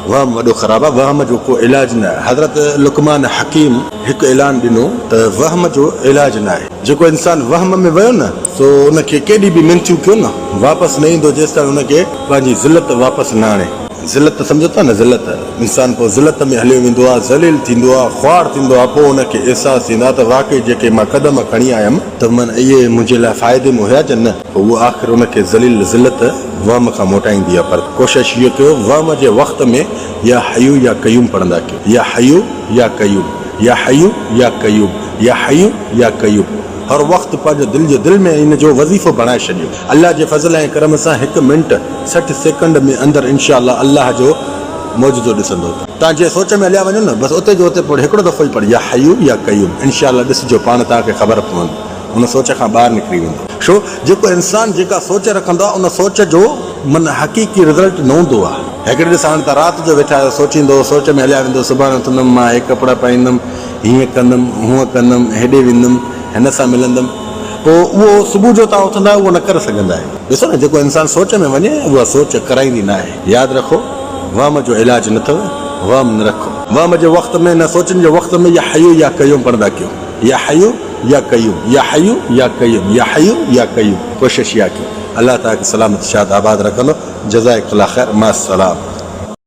وهم وڏو خراب آهي، وهم جو ڪو علاج نه آهي. حضرت لقمان حڪيم هڪ اعلان ڏنو ته وهم جو علاج نه آهي. جيڪو انسان وهم ۾ ويو نه سو ان کي ڪيڏي به منٿيون ڪيو نه واپس نه ايندو جيستائين ان کي پنهنجي ذلت واپس نه آڻي. ذلت سمجهو ٿا نه ذلت، انسان پوء ذلت ۾ هليو ويندو آهي، ذليل ٿيندو آهي، خوار ٿيندو آهي، پوء ان کي احساس ٿيندو آهي ته واقعي جيڪي مان قدم کڻي آيم ته من اهي منهنجي لاء فائدي ۾ هيا جا نه. پوء اهو آخر ان کي ذليل ذلت وهم کان موٽائيندي آهي پر ڪوشش اهو ڪيو وهم جي وقت ۾ يا حيو يا قيوم پڙهندا ڪيو يا حيو يا قيوم يا حيو يا قيوم يا حيو يا قيوم هر وقت پنهنجو دل جو دل ۾ ان جو وظيفو بڻائي ڇڏيو الله جي فضل ۽ ڪرم سان هڪ منٽ 60 سيڪنڊ ۾ اندر انشاء الله الله جو معجزو ڏسندو. توهان جنهن سوچ ۾ هليا وڃو نه بس اتي جو اتي پڙهه هڪڙو دفعو ئي پڙهه يا حيو يا قيوم انشاء الله ڏسجو پاڻ توهان کي خبر پوندي. ان سوچ کان ٻاهر نڪري ويندو. ڇو جيڪو انسان جيڪا سوچ رکندو آهي ان سوچ جو من حقيقي رزلٽ نه هوندو آهي. هڪڙي ڏس هاڻي ته رات جو ويٺا آهيو سوچيندو سوچ ۾ هليا ويندو سڀاڻي اٿندم مان هي ڪپڙا پائيندم هيئن ڪندم هونئن ڪندم هيڏي ويندم هن سان ملندم پوء اهو صبح جو توهان اٿندا آهيو اهو نه ڪري سگهندا آهيو. ڏسو نه جيڪو انسان سوچ ۾ وڃي اها سوچ ڪرائيندي نه آهي. ياد رکو وهم جو علاج نه اٿو وهم نه رکو. وهم جي وقت ۾ نه سوچن جي وقت ۾ يا حيو يا قيوم پڙهندا ڪيو. يا حي يا قيوم يا حي يا قيوم يا حي يا قيوم ڪوشش اها ڪيو الله توهان کي سلامت شاد آباد رکندو جزائڪ الله خير مع السلامه.